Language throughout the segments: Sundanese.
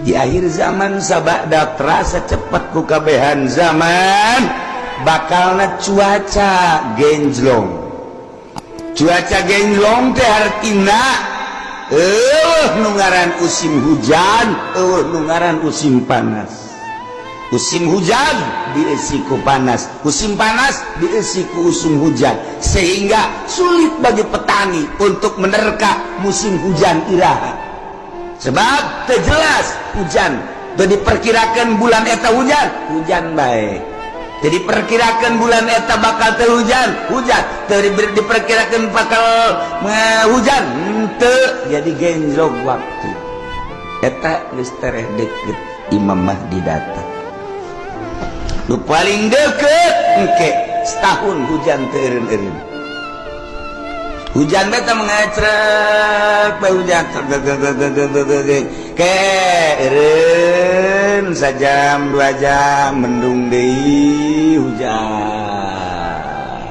Di akhir zaman, sabada terasa cepat ku kabehan zaman, bakalna cuaca genjlong. Cuaca genjlong teh hartina euweuh nu ngaran musim hujan, euweuh nu ngaran musim panas. Musim hujan diisi ku panas, musim panas diisi ku usum hujan, sehingga sulit bagi petani untuk menerka musim hujan iraha, sebab teu jelas hujan. Teu diperkirakan bulan eta hujan, hujan bae. Jadi perkirakan bulan eta bakal teu hujan, hujan. Teu diperkirakan bakal hujan, henteu. Jadi genjlok waktu eta. Geus tereh deket Imam Mahdi datang. Nu paling deket engke setahun hujan teu eureun-eureun. Hujan beta mengecrek bae, hujan ke eureun sajam 2 jam, mendung deui, hujan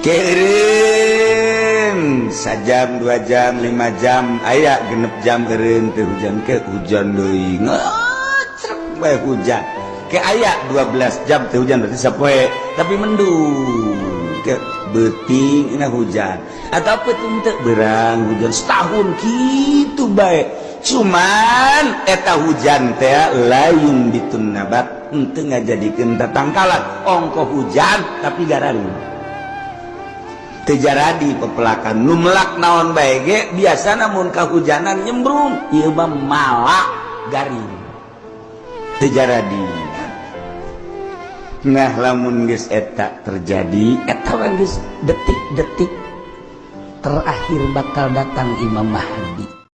ke eureun sajam, 2 jam, 5 jam, aya 6 jam eureun teu hujan, ke hujan deui, ngecrek bae hujan. Ke aya 12 jam teu hujan, berarti sapoe tapi mendung, ke beuting ina hujan atau peuting teu berang hujan. Setahun gitu bae, cuman eta hujan teh lain bitun nabat, henteu ngajadikeun tatangkalan. Ongko hujan tapi gararing, teu jaradi pepelakan. Nu melak naon bae ge biasana mun kahujanan nyembrung, ieu mah malak garing, teu jaradi. Nah, lamun geus eta terjadi, eta geus detik-detik terakhir bakal datang Imam Mahdi.